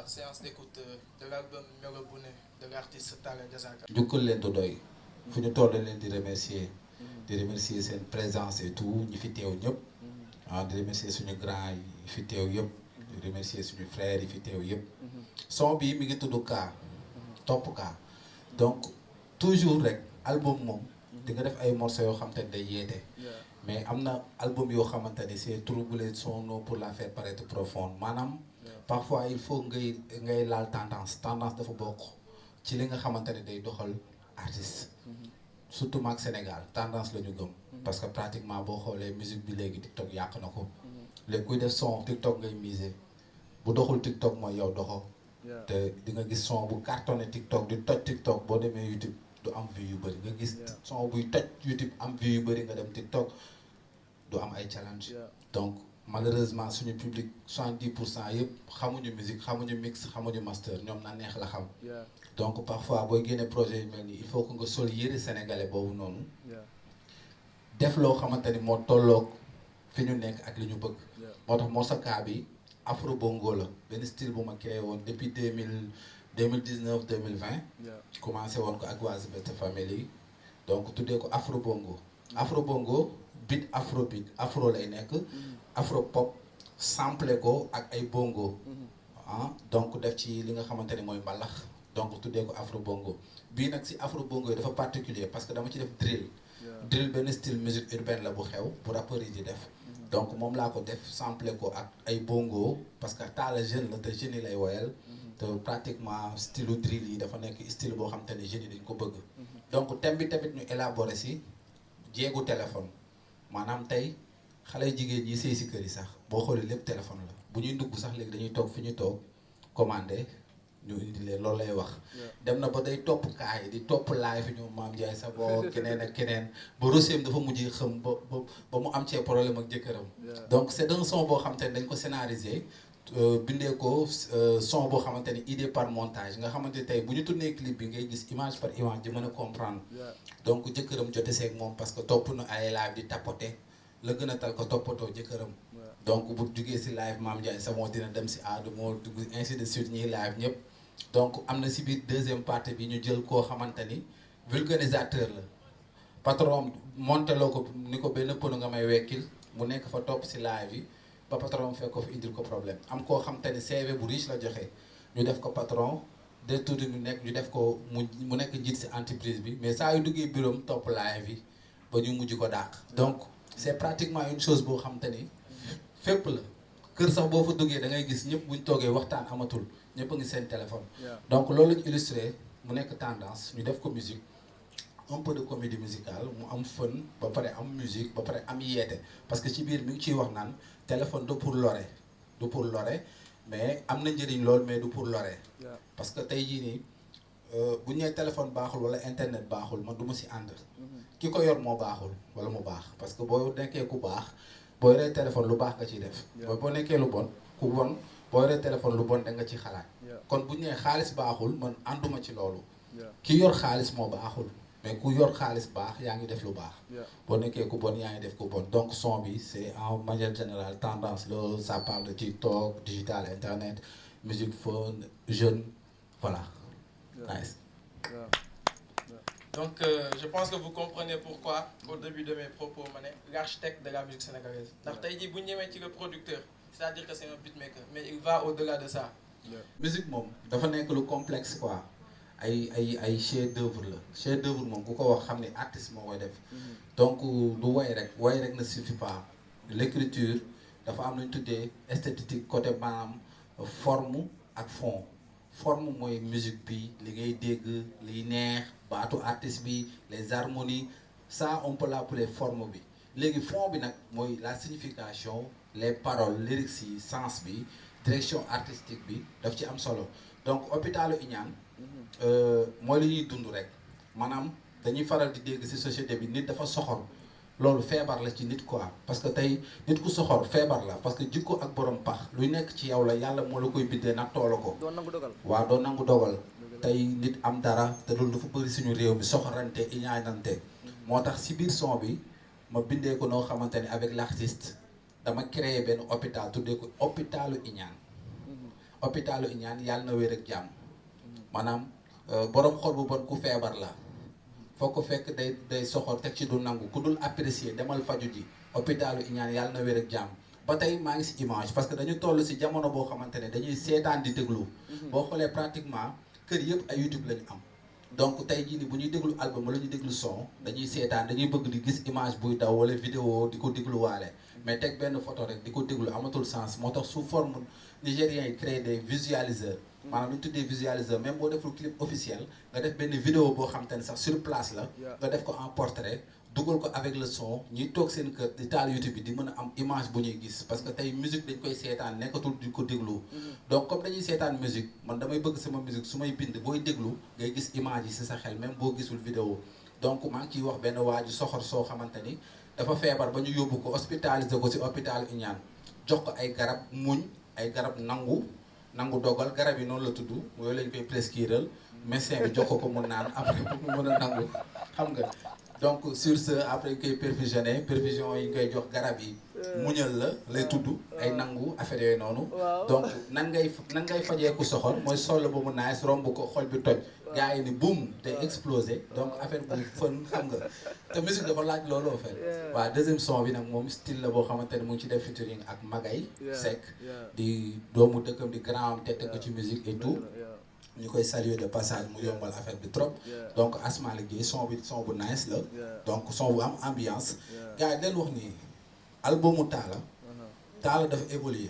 la séance d'écoute de l'album Melo Bouné de l'artiste Talla Diazaka. jukkal leen du doy fu ñu toll leen di remercier seen présence et tout ñi fi teew ñëpp di remercier suñu grand yi fi teew yëpp di remercier suñu frères yi fi teew yëpp son bi mi ngi tudd Ka topp Ka donc toujours rek album moom di nga def ay morceaux yoo xam te ne day yeete mais am na album yoo xamante ni c'est troubler son eau pour la faire paraître profonde maanaam parfois il faut ngay laal tendance dafa bokk ci li nga xamante ne day doxal artiste surtout maag Sénégal tendance la ñu gëm parce que pratiquement boo xoolee musique bi léegi TikTok yàq na ko léegi kuy def son TikTok ngay miser bu doxul TikTok mooy yow doxo te di nga gis son bu cartonné TikTok di toj TikTok boo demee YouTube du am vue yu bëri nga gis son buy toj YouTube am vue yu bëri nga dem TikTok du am ay challenge donc malheureusement suñu public 70% yëpp xamuñu musique xamuñu mix xamuñu master ñoom na neex la xam donc parfois booy génne projet yu mel nii il faut que nga sol yëre sénégalais boobu noonu def loo xamante ni moo tolloog fi ñu nekk ak li ñu bëgg moo tax Moussa Ka bi afro bongo la benn style bu ma créé woon depuis 2019 2020 commencé woon ko ak waa Zbest Family donc tuddee ko afro bongo beat afro lay nekk afro pop samplé ko ak ay bongo donc def ci li nga xamante ni mooy mbalax donc tuddee ko afro bongo bii nag si afro bongo yi dafa particulier parce que dama ci def drill benn style musique urbaine la bu xew bu rappeurs yi di def donc moom laa ko def samplé ko ak ay bongo parce que Talla jeune la te jeunes yi lay woyal te pratiquement style drill yi dafa nekk style boo xam te ne jeunes yi dañ ko bëgg donc thème bi tamit ñu élaboré si jéegu téléphone maanaam tey xale jigéen ñi sëy si kër yi sax boo xoolee lépp téléphone la bu ñuy ndugg sax léegi dañuy toog fi ñu toog commandé ñu indi leen loolu lay wax dem na ba day topp kaa yi di topp laay fi ñu Maam Ndiaye sa boo keneen ak keneen ba roséem dafa mujjee xam ba mu am cee problème ak jëkkëram donc c'est un son boo xamante ne dañ ko scénarisé bindee ko son boo xamante ni idée par montage nga xamante tey bu ñu tourné clip bi ngay gis image par image di mën a comprendre donc jëkkëram jote seeg moom parce que topp na ay live di tapoter la gën a tal ko toppatoo jëkkëram donc bu jugee si live Maam Ndiaye sa moo dina dem si Adamo dugg ainsi de suite ñiy live ñëpp donc am na si biir deuxième partie bi ñu jël koo xamante ni vulgarisateur la patron monté loo ko ni ko benn pënu nga may wekkil mu nekk fa topp si live yi ba patron fekk ko fi indil ko problème am koo xamante ni CV bu riche la joxe ñu def ko patron de tout ñu def ko mu nekk njiit si entreprise bi mais saa yu duggee bureau am topp live yi ba ñu mujj ko dàq donc c'est pratiquement une chose boo xamante ni fépp la kër sax boo fa duggee da ngay gis ñëpp buñ toogee waxtaan amatul ñëpp a ngi seen téléphone donc loolu lañu illustré mu nekk tendance ñu def ko musique un peu de comédie musicale mu am fun ba pare am musique ba pare am yeete parce que ci biir mi ngi ciy wax naan téléphone du pour lore mais am na njëriñ lool mais du pour lore parce que tey jii nii bu ñu nee téléphone baaxul wala internet baaxul man du ma si ànd ki ko yor moo baaxul wala mu baax parce que boo nekkee ku baax boo yoree téléphone lu baax nga ciy def boo nekkee lu bon ku bon boo yoree téléphone lu bon da nga ci xalaat kon bu ñu nee xaalis baaxul man ànduma ci loolu ki yor xaalis moo baaxul mais ku yor xaalis baax yaa ngi def lu baax boo nekkee ku bon yaa ngi def ku bon donc son bi c'est en manière générale tendance la ça parle de TikTok digital internet musique phone jeune voilà nice. Donc je pense que vous comprenez pourquoi au début de mes propos ma ne l'architecte de la musique sénégalaise ndax tey jii bu ñu ñëwee ci le producteur c'est-à-dire que c'est un beatmaker mais il va au-delà de ça. musique moom dafa nekk lu complexe quoi ay chef d'œuvre la chef d'œuvre moom ku ko wax xam ne artiste moo koy def donc du way rek ne suffit pas l'écriture dafa am lu ñu tuddee esthétique côté maanaam forme ak fond forme mooy musique bi li ngay dégg liy neex baatu artiste bi les harmonies ça on peut l'appeler forme bi léegi fond bi nag mooy la signification les paroles lyrics yi sens bi direction artistique bi daf ci am solo donc hôpitalu Iñaan mooy li ñuy dund rek maanaam dañuy faral di dégg ci société bi nit dafa soxor loolu feebar la ci nit quoi parce que tey nit ku soxor feebar la parce que jikko ak borom pax luy nekk ci yow la yàlla moo la koy bindee nag toolo ko waaw doo nangu dogal tey nit am dara te loolu dafa bëri suñu réew mi soxorante iñaanante moo tax ci biir son bi ma bindee ko noo xamante ni avec l'artiste dama créer benn hôpital tuddee ko hôpitalu Iñaan hôpitalu Iñaan yàlla na wér ak jàmm maanaam borom xol bu bon ku feebar la foo ko fekk day soxor teg ci du nangu ku dul apprécier demal faju ji hôpitalu Iñaan yàlla na wér ak jàmm ba tey maa ngi si image parce que dañu toll si jamono boo xamante ne dañuy seetaan di déglu boo xoolee pratiquement kër yëpp ay YouTube lañu am donc tey jii nii bu ñuy déglu album wala ñu déglu son dañuy seetaan dañuy bëgg di gis image buy daw wala vidéo di ko dégluwaale mais teg benn photo rek di ko déglu amatul sens moo tax sous forme nigériens yi créé des visualiseurs maanaam ñu tuddee visualiseur même boo deful clip officiel nga def benn vidéo boo xam te ne sax sur place la nga def ko en portrait dugal ko avec le son ñuy toog seen kër di taal YouTube bi di mën a am image bu ñuy gis parce que tey musique dañ koy seetaan nekkatul di ko déglu donc comme dañuy seetaan musique man damay bëgg sama musique su may bind booy déglu ngay gis image yi si sa xel même boo gisul vidéo donc maa ngi ciy wax benn waa ji soxor soo xamante ni dafa feebar ba ñu yóbbu ko hospitalisé ko si hôpital Iñaan jox ko ay garab muñ ay garab nangu dogal garab yi noonu la tudd yooyu lañ koy prescriral médecin bi jox ko mu naan après pour mu mën a nangu xam nga donc sur ce après koy perfusionné perfusion yi ñu koy jox garab yi muñal la lay tudd ay nangu affaire yooyu noonu donc nan ngay fajee ku soxor mooy sol ba mu naaj romb ko xol bi toj gars yi ni boum te explosé donc affaire bu fën xam nga te musique dafa laaj loolu en fait waaw deuxième son bi nag moom style la boo xamante ne mu ngi ci def featuring ak Magay Seck di doomu dëkkam di grand am tette ko ci musique et tout ñu koy saluer de passage mu yombal affaire bi trop donc Asma liggéey son bu nice la donc son bu am ambiance gars yi leen wax nii albumu Talla dafa évoluer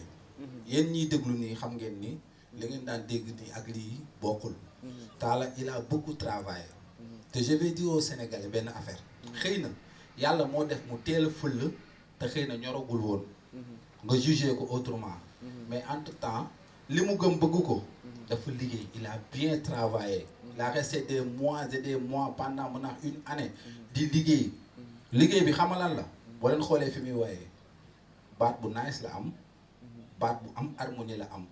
yéen ñiy déglu nii xam ngeen ni li ngeen daan dégg nii ak lii bokkul Talla il a beaucoup travaillé te je vais dire au Sénégalais benn affaire xëy na yàlla moo def mu teel a fël te xëy na ñoragul woon nga jugé ko autrement mais entre temps li mu gëm bëgg ko dafa liggéey il a bien travaillé il a resté des mois et des mois pendant maintenant une année di liggéey bi xamalan la boo leen xoolee fi muy woyee baat bu nice la am baat bu am harmonie la am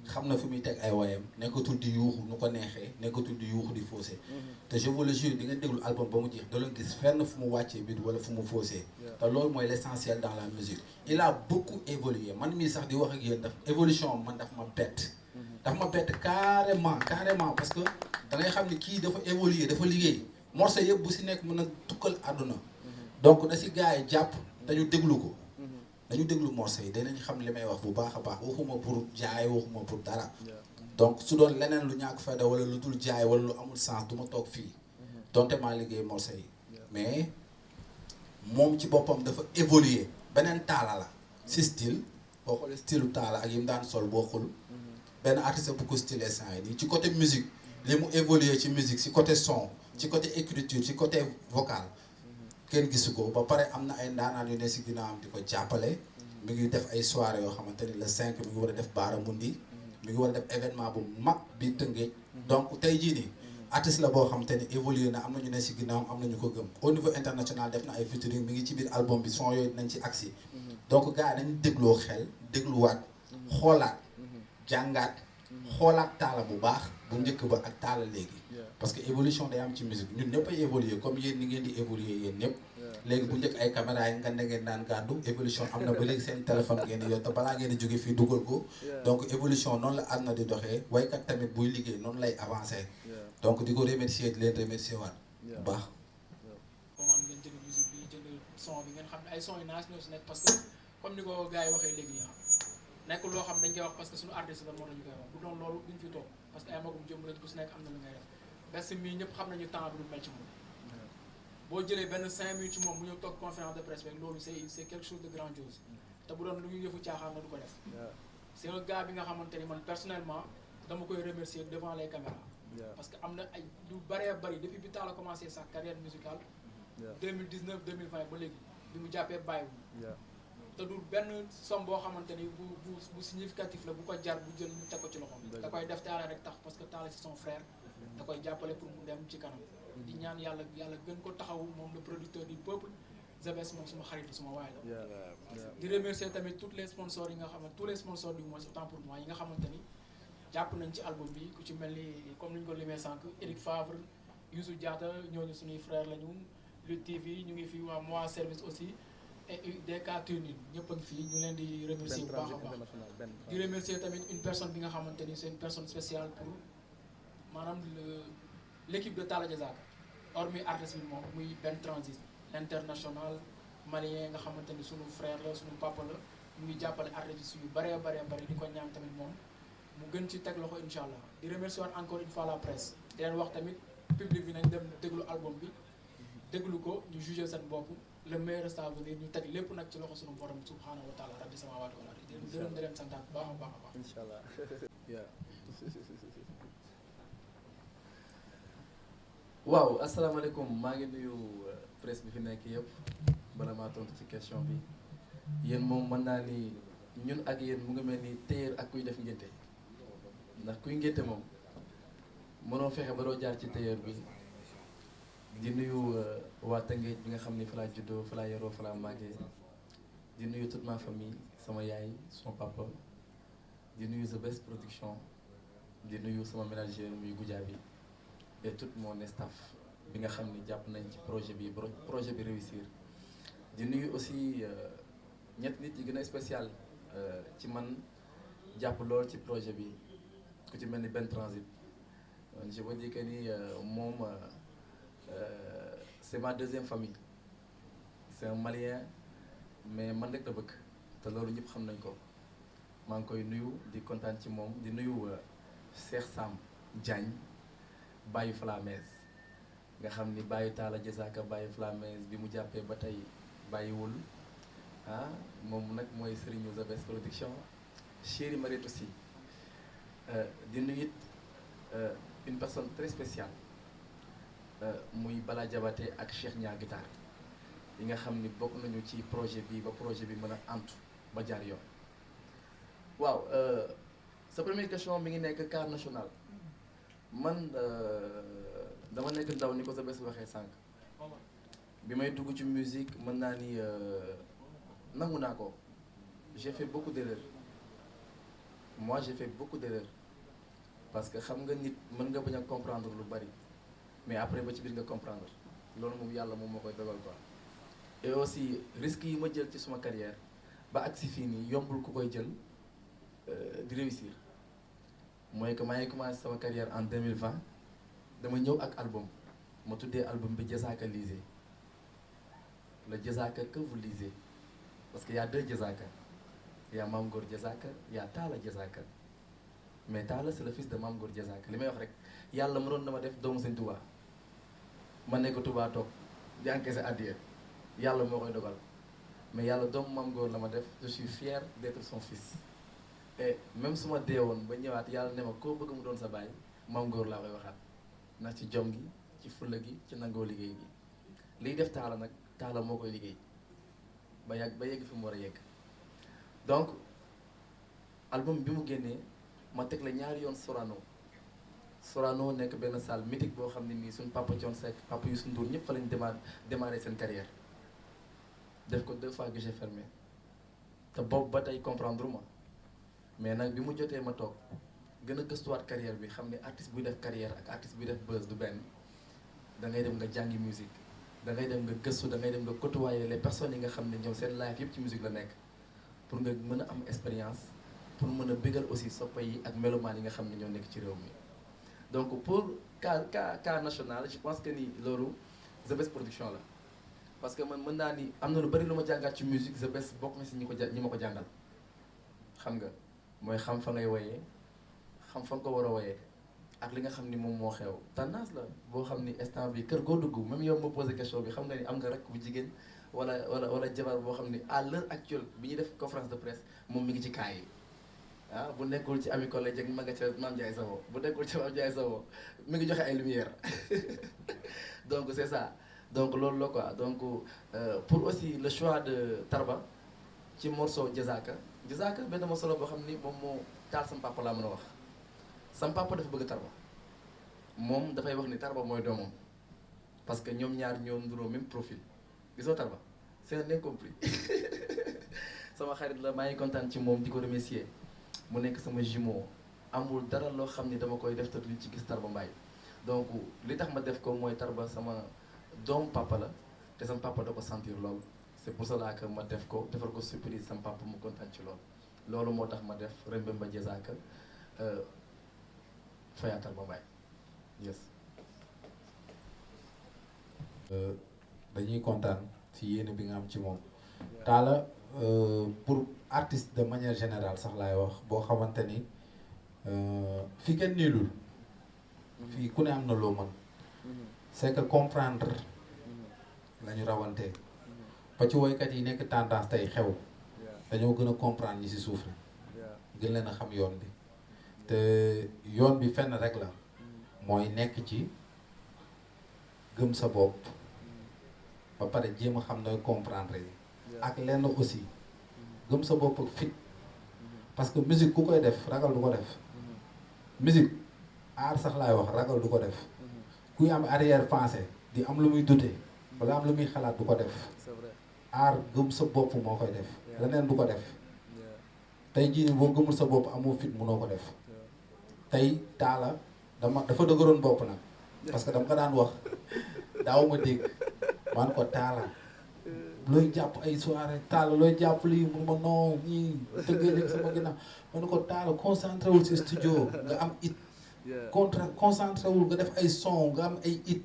xam na fi muy teg ay woyam nekkatul di yuuxu nu ko neexee nekkatul di yuuxu di faussé te je vous le jure di nga déglu album ba mu jeex da la gis fenn fu mu wàccee bit wala fu mu faussé te loolu mooy l'essentiel dans la musique il a beaucoup évolué man mii sax di wax ak yéen daf évolution man daf ma bett carrément parce que da ngay xam ni kii dafa évoluer dafa liggéey morceau yëpp bu si nekk mën a tukkal àdduna donc na si gars yi jàpp dañu déglu ko dañu déglu morceau yi danañ xam li may wax bu baax a baax waxuma pour jaay waxuma pour dara donc su doon leneen lu ñàkk fayda wala lu dul jaay wala lu amul sens du ma toog fii donte maa liggéey morceau yi mais moom ci boppam dafa évoluer beneen Talla la si style boo xoolee style Talla ak yi mu daan sol boo xul benn artiste bu ko style instant yi nii ci côté musique li mu évoluer ci musique ci côté son ci côté écriture ci côté vocal kenn gisu ko ba pare am na ay ndaanaan yu ne si ginnaawam di ko jàppale mi ngi def ay soirée yoo xamante ni le 5 mi ngi war a def Baaramundi mi ngi war a def événement bu mag bi Tëngéej donc tey jii nii artiste la boo xamante ni évolué na am na ñu ne si ginnaawam am na ñu ko gëm au niveau international def na ay featuring mi ngi ci biir album bi son yooyu dinañ ci agsi donc gars yi nañ dégloo xel dégluwaat xoolaat jàngaat xoolaat Talla bu baax bu njëkk ba ak Talla léegi parce que évolution day am ci musique ñun ñëpp ay évoluer comme yéen ni ngeen di évoluer yéen ñëpp léegi bu njëkk ay caméra yi ngeen daan gàddu évolution am na ba léegi seen téléphone ngeen di yor te balaa ngeen di jóge fii dugal ko donc évolution noonu la àdduna di doxee waykat tamit buy liggéey noonu lay avancé donc di ko remercier di leen remercier waat bu baax comment ngeen jënd musique bi jënd son bi ngeen xam ne ay son yu naas ñoo si nekk parce que comme ni ko gars yi waxee léegi nekkul loo xam dañ koy wax parce que suñu artiste la moo tax ñu koy wax bu doon loolu duñ fi toog parce que ay magum jëm lañ ku si nekk am na lu ngay def best mii ñëpp xam nañu temps bi du mel ci moom boo jëlee benn 5 minutes ci moom mu ñëw toog conférence de presse rek loolu c'est quelque chose de grandiose te bu doon lu ñu yëfu caaxaan na du ko def c'est un gars bi nga xamante ni man personnellement dama koy remercier devant les caméras parce que am na ay lu bëree bëri depuis bi Talla commencé sa carrière musicale 2019 2020 ba léegi bi mu jàppee bàyyiwul te du benn somme boo xamante ni bu significatif la bu ko jar bu jël ñu teg ko ci loxoom da koy def Talla rek tax parce que Talla c'est son frère da koy jàppale pour mu dem ci kanam di ñaan yàlla gën ko taxawu moom le producteur du peuple Zbest moom suma xarit suma waay la di remercier tamit tous les sponsors yi nga xamante tous les sponsors du moins autant pour moi yi nga xamante ni jàpp nañ ci album bi ku ci mel ni comme ni ñu ko limee sànq Eric Favre Youssou Diatta ñooñu suñuy frère lañu Lutte TV ñu ngi fi waa Moi Service aussi et DK Tuning ñëpp a ngi fii ñu leen di remercier bu baax a baax di remercier tamit une personne bi nga xamante ni c'est une personne spéciale pour maanaam l'équipe de Talla Diazaka hormis artiste bi moom muy Ben Transit l'international malien nga xamante ni sunu frère la sunu papa la mu ngi jàppale artistes yu bëree bëri di ko ñaan tamit moom mu gën ci teg loxo incha allah di remercier waat encore une fois la presse di leen wax tamit public bi nañ dem déglu album bi déglu ko ñu jugé seen bopp le meilleur reste à venir ñu teg lépp nag ci loxo sunu borom subhanahu wa taala rabbi samawati wal ardi di leen gërëm di leen santaat bu baax a baax a baax. incha allah waaw asalaamaaleykum maa ngi nuyu presse bi fi nekk yëpp bala maa tontu ci question bi yéen moom mën naa ni ñun ak yéen mu ngi mel ni téyeer ak kuy def ngénte ndax kuy ngénte moom mënoo fexe ba doo jaar ci téyeer bi di nuyu waa Tëngéej bi nga xam ni fa laa juddoo fa laa yaroo fa laa màggee di nuyu toute ma famille sama yaay sama papa di nuyu The Best Production di nuyu sama ménagère muy Goudiaby et tout mon staff bi nga xam ni jàpp nañ ci projet bi réussir di nuyu aussi ñett nit yi gën a spécial ci man jàpp lool ci projet bi ku ci mel ni Ben Transit je veux dire que ni moom c'est ma deuxième famille c'est un Malien mais man rek la bëgg te loolu ñëpp xam nañ ko maa ngi koy nuyu di kontaan ci moom di nuyu Cheikh Sam Diagne Baye Flamez nga xam ni Baye Talla Diazaka Baye Flamez bi mu jàppee ba tey bàyyiwul moom nag mooy Serigne The Best Production chérie Mariette aussi di nuyu it une personne très spéciale muy Bala Diabaté ak Cheikh Nia Guitare yi nga xam ni bokk nañu ci projet bi ba projet bi mën a antu ba jaar yoon waaw sa première question mi ngi nekk car national man dama nekk ndaw ni ko sa bés waxee sànq bi may dugg ci musique mën naa ni nangu naa ko j'ai fait beaucoup d'erreurs moi j'ai fait beaucoup d'erreurs parce que xam nga nit mën nga bañ a comprendre lu bari mais après ba ci biir nga comprendre loolu moom yàlla moom moo koy dogal quoi et aussi risques yi ma jël ci suma carrière ba agsi fii nii yombul ku koy jël di réussir mooy que maa ngi commencé sama carrière en 2020 dama ñëw ak album ma tuddee album bi Diazaka lisez le Diazaka que vous lisez parce que y a deux Diazaka y a Mame Gor Diazaka y a Talla Diazaka mais Talla c'est le fils de Mame Gor Diazaka li may wax rek yàlla mënoon na ma def doomu Sëñ Tuubaa ma nekk Tuubaa toog di encaissé addiya yàlla moo koy dogal mais yàlla doomu Mame Gor la ma def je suis fier d'être son fils et même su ma deewoon ba ñëwaat yàlla ne ma koo bëgg mu doon sa baay Mame Gor laa koy waxaat ndax ci jom gi ci fulla gi ci nangoo liggéey gi liy def Talla nag Talla moo koy liggéey ba yegg fi mu war a yegg donc album bi mu génnee ma teg la ñaari yoon Sorano nekk benn salle mythique boo xam ne nii suñ papa Thione Seck papa Youssou Ndour ñëpp fa lañ démarré seen carrière def ko 2 fois guichet fermé te boobu ba tey comprendre ma mais nag bi mu jotee ma toog gën a gëstuwaat carrière bi xam ne artiste buy def carrière ak artiste buy def buzz du benn da ngay dem nga jàngi musique da ngay dem nga gëstu da ngay dem nga côtoyer les personnes yi nga xam ne ñoom seen life yëpp ci musique la nekk pour nga mën a am expérience pour mën a bégal aussi soppa yi ak mélomanes yi nga xam ne ñoo nekk ci réew mi donc pour cas national je pense que ni loolu The Best Production la parce que man mën naa ni am na lu bari lu ma jàngaat ci musique The Best bokk na si ñi ma ko jàngal xam nga mooy xam fa ngay woyee xam fa nga ko war a woyee ak li nga xam ni moom moo xew tendance la boo xam ni instant bi kër goo dugg même yow ma posé question bi xam nga ni am nga rek bu jigéen wala jabar boo xam ni à l'heure actuelle bi ñuy def conférence de presse moom mi ngi ci kaa yi bu nekkul ci Ami Collé Dieng ma nga ca Mame Ndiaye Savon bu nekkul ci Mame Ndiaye Savon mi ngi joxe ay lumière donc c'est ça donc loolu la quoi donc pour aussi le choix de Tarba ci morceau Diazaka benn morceau la boo xam ni moom moo taal sam papa laa mën a wax sam papa dafa bëgg Tarba moom dafay wax ni Tarba mooy doomam parce que ñoom ñaar ñoo nduroo même profil gisoo Tarba c'est un incompris sama xarit la maa ngi kontaan ci moom di ko remercier mu nekk sama jumeau amul dara loo xam ni dama koy def te duñ ci gis Tarba Mbaye donc li tax ma def ko mooy Tarba sama doom papa la te sama papa da ko sentir lool c'est pour cela que ma defal ko surprise sama papa mu kontaan ci loolu moo tax ma def Rembemba Diazaka Fayatal ba Mbaye yes. dañuy kontaan ci yéene bi nga am ci moom Talla pour artiste de manière générale sax laay wax boo xamante ni fii kenn niilul fii ku ne am na loo mën c'est que comprendre la ñu rawantee ba ci woykat yi nekk tendance tey xew dañoo gën a comprendre ñi ci suuf la gën leen a xam yoon bi te yoon bi fenn rek la mooy nekk ci gëm sa bopp ba pare jéem a xam nooy comprendre yi ak lenn aussi gëm sa bopp ak fit parce que musique ku koy def ragal du ko def musique art sax laay wax ragal du ko def kuy am arrière pensée di am lu muy dute wala am lu muy xalaat du ko def art gëm sa bopp moo koy def leneen du ko def tey jii boo gëmul sa bopp amoo fit munoo ko def tey Talla dafa dëgëroon bopp nag parce que dama ko daan wax daaw ma dégg man ko Talla looy jàpp ay soirée Talla looy jàpp lii mun ma non ñii tëggee léegi sama ginnaaw man ko Talla concentré wul si studio nga am it concentré wul nga def ay son nga am ay it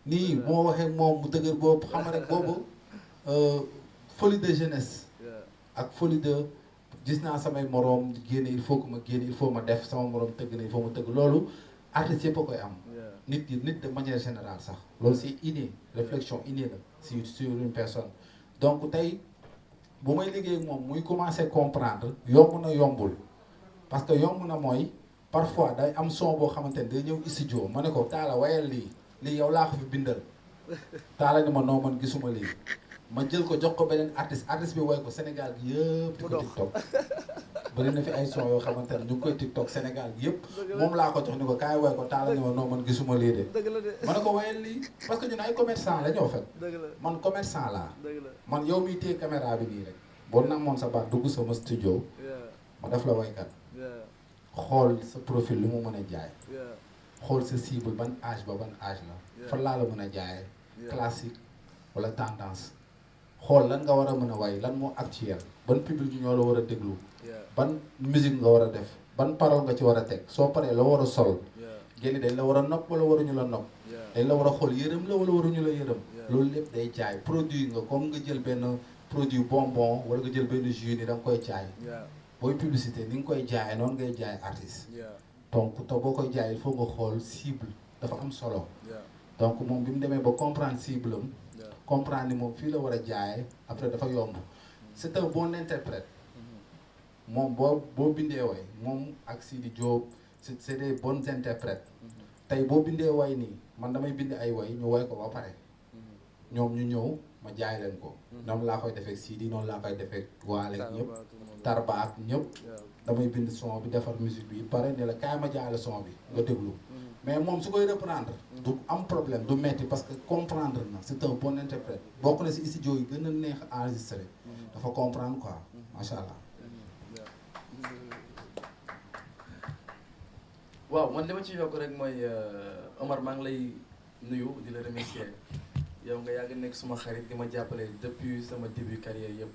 nii moo waxee moom mu dëgër boobu xam rek boobu folie de jeunesse ak folie de gis naa samay moroom génne il faut que ma génne il faut ma def sama moroom tëgg na il faut ma tëgg loolu artiste yëpp a koy am nit de manière générale sax loolu c'est inné réflexion innée la sur une personne donc tey bu may liggéey ak moom muy commencer comprendre yomb na yombul parce que yomb na mooy parfois day am son boo xamante ne day ñëw studio ma ne ko Talla wayal lii yow laa ko fi bindal Talla ni ma noo man gisuma lii ma jël ko jox ko beneen artiste bi way ko Sénégal gi yëpp di ko TikTok bari na fi ay son yoo xamante ne ñu ngi koy TikTok Sénégal gi yëpp moom laa ko jox ni ko kaay way ko Talla ni ma non man gisuma lii de ma ne ko wayal lii parce que ñun ay commerçant la ñoo fet man commerçant laa man yow miy téye caméra bi nii rek boo namoon sa baat dugg sama studio ma def la waykat xool sa profil lu mu mën a jaay xool sa cible ban âge ba ban âge la fan laa la mën a jaayee classique wala tendance xool lan nga war a mën a way lan moo actuel ban public ñoo la war a déglu ban musique nga war a def ban parole nga ci war a teg soo paree la war a sol génn dañ la war a nopp wala waruñu la nopp dañ la war a xool yërëm la wala waruñu la yërëm loolu lépp day jaay produit nga comme nga jël benn produit bonbon wala nga jël benn jus ni da nga koy jaay booy publicité ni nga koy jaayee noonu ngay jaay artiste donc te boo koy jaay il faut nga xool cible dafa am solo donc moom bi mu demee ba comprendre cible am comprendre ni moom fii la war a jaayee après dafa yomb c'est un bon interprète moom boo bindee way moom ak Sidi Diop c'est des bons interprètes tey boo bindee way nii man damay bind ay way ñu way ko ba pare ñoom ñu ñëw ma jaay leen ko noonu laa koy defee Sidi noonu laa koy defee waale ak ñëpp Tarba ak ñëpp damay bind son bi defar musique bi pare ne la kaay ma jaay la son bi nga déglu mais moom su koy reprendre du am problème du metti parce que comprendre na c'est un bon interprète bokk na si studio yi gën a neex enregistré dafa comprendre quoi macha allah. waaw man li ma ci yokk rek mooy Omar maa ngi lay nuyu di la remercier yow nga yàgg nekk suma xarit di ma jàppale depuis sama début carrière yëpp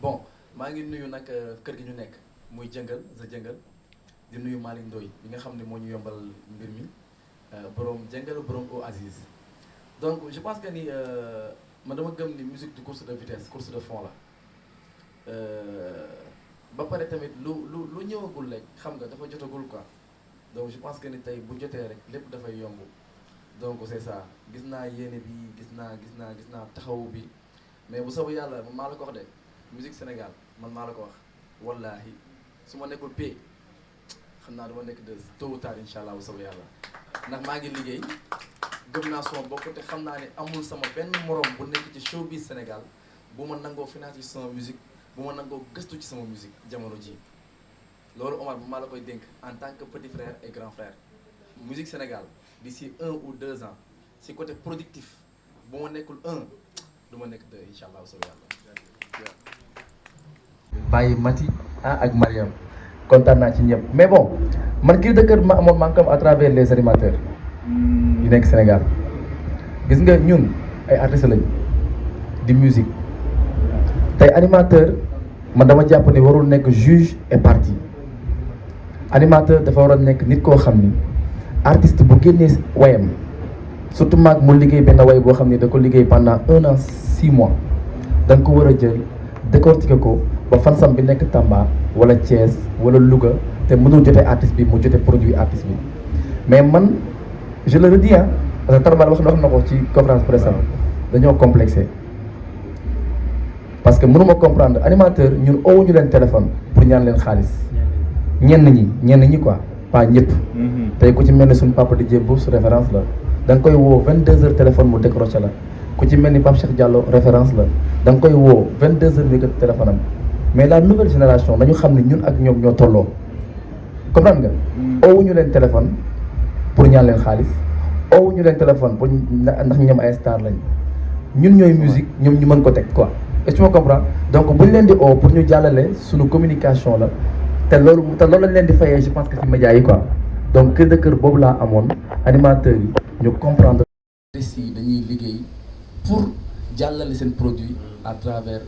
bon maa ngi nuyu nag kër gi ñu nekk muy jëngal di nuyu Malick Ndoye bi nga xam ne moo ñu yombal mbir mi borom jëngal borom au Aziz donc je pense que ni man dama gëm ni musique du course de vitesse course de fond la ba pare tamit lu ñëwagul rek xam nga dafa jotagul quoi donc je pense que ni tey bu jotee rek lépp dafay yomb donc c'est ça gis naa yéene bi gis naa taxawu bi mais bu soobee yàlla man maa la ko wax de musique Sénégal man maa la ko wax wallaahi su ma nekkul pay xam naa dama nekk de tôt ou tard incha allah bu soobee yàlla ndax maa ngi liggéey gëm naa sama bopp te xam naa ne amul sama benn morom bu nekk ci showbiz Sénégal bu ma nangoo finance ci sama musique bu ma nangoo gëstu ci sama musique jamono ji loolu Omar bu maa la koy dénk en tant que petit frère et grand frère musique Sénégal d'ici 1 ou 2 ans si côté productif bu ma nekkul 1 du ma nekk 2 incha allah bu soobee yàlla. bàyyi Mati ak Mariam kontaan naa ci ñëpp mais bon man kii de kër ma amoon maa ngi ko am à travers les animateurs yu nekk Sénégal gis nga ñun ay artistes lañ di musique tey animateur man dama jàpp ni warul nekk juge et partie animateur dafa war a nekk nit koo xam ni artiste bu génnee wayam surtout maag mu liggéey benn way boo xam ni da ko liggéey pendant 1 an 6 mois da nga ko war a jël décortiquer ko ba fansam bi nekk Tamba wala Thiès wala Louga te mënul jotee artiste bi mu jotee produit artiste bi mais man je le redis parce que Tarba wax na ko ci conférence presse dañoo complexé parce que mënuma comprendre animateur ñun owuñu leen téléphone pour ñaan leen xaalis ñenn ñi quoi pas ñëpp. tey ku ci mel ni suñu papa di jéem su référence la da nga koy woo 22h téléphone mu décroché la ku ci mel ni Pape Cheikh Diallo référence la da nga koy woo 22h mu yëkkati téléphone am mais la nouvelle génération nañu xam ne ñun ak ñoom ñoo tolloo comprendre nga. owuñu leen téléphone pour ñaan leen xaalis owuñu leen téléphone pour ndax ñoom ay star lañ ñun ñooy musique ñoom ñu mën ko teg quoi est-ce que tu me comprends donc buñ leen di oo pour ñu jàllale suñu communication la te loolu lañ leen di fayee je pense que ci médias yi quoi donc kër de kër boobu laa amoon animateurs yi ñu comprendre. si dañuy liggéey pour jàllale seen produit à travers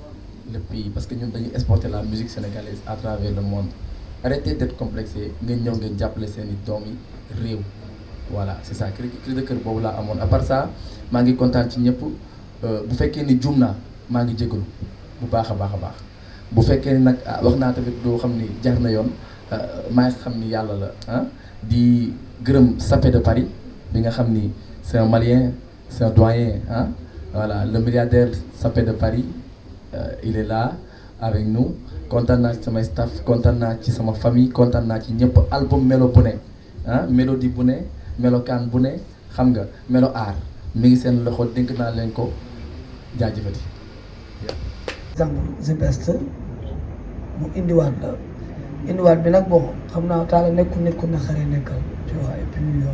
le pays parce que ñun dañuy exporter la musique sénégalaise à travers le monde arrêtez d'être complexé ngeen ñëw ngeen jàppale seen i doom yi réew voilà c'est ça cri de cœur boobu laa amoon à part ça maa ngi kontaan ci ñëpp bu fekkee ni juum naa maa ngi jégalu bu baax a baax bu fekkee ni nag wax naa tamit doo xam ni jar na yoon maa ngi xam ni yàlla la di gërëm Sapé de Paris bi nga xam ni c'est un Malien c'est un doyen voilà le milliardaire Sapé de Paris il est là avec nous kontaan naa ci samay staff kontaan naa ci sama famille kontaan naa ci ñëpp album melo bu ne mélodie bu ne melokaan bu ne xam nga melo aar mi ngi seen loxo dénk naa leen ko jaajëfati. exemple The Best mu indiwaat bi nag bon xam naa taala nekkul nit ku naqaree nekkal tu vois et puis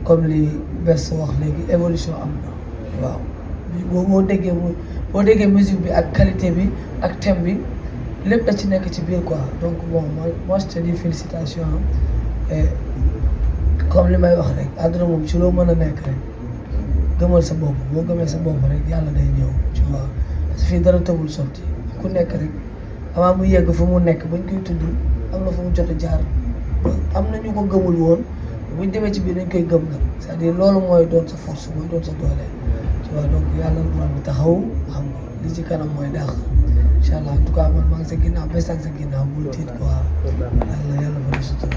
comme li Best wax léegi évolution am na waaw boo déggee musique bi ak qualité bi ak thème bi lépp da ci nekk ci biir quoi donc bon moi je te dis félicitations et comme li may wax rek àdduna moom ci loo mën a nekk rek gëmal sa bopp boo gëmee sa bopp rek yàlla day ñëw tu vois parce que fii dara tëbul sotti ku nekk rek avant mu yegg fu mu nekk bañ koy tudd am na fu mu jot a jaar am na ñu ko gëmul woon buñ demee ci biir dañ koy gëm nag c'est-à-dire loolu mooy doon sa force mooy doon sa doole tu vois donc yàlla man bi taxaw xam nga li ci kanam mooy daax incha allah en tout cas man maa ngi sa ginnaaw bés ak sa ginnaaw bul tiit quoi yàlla fa di sutura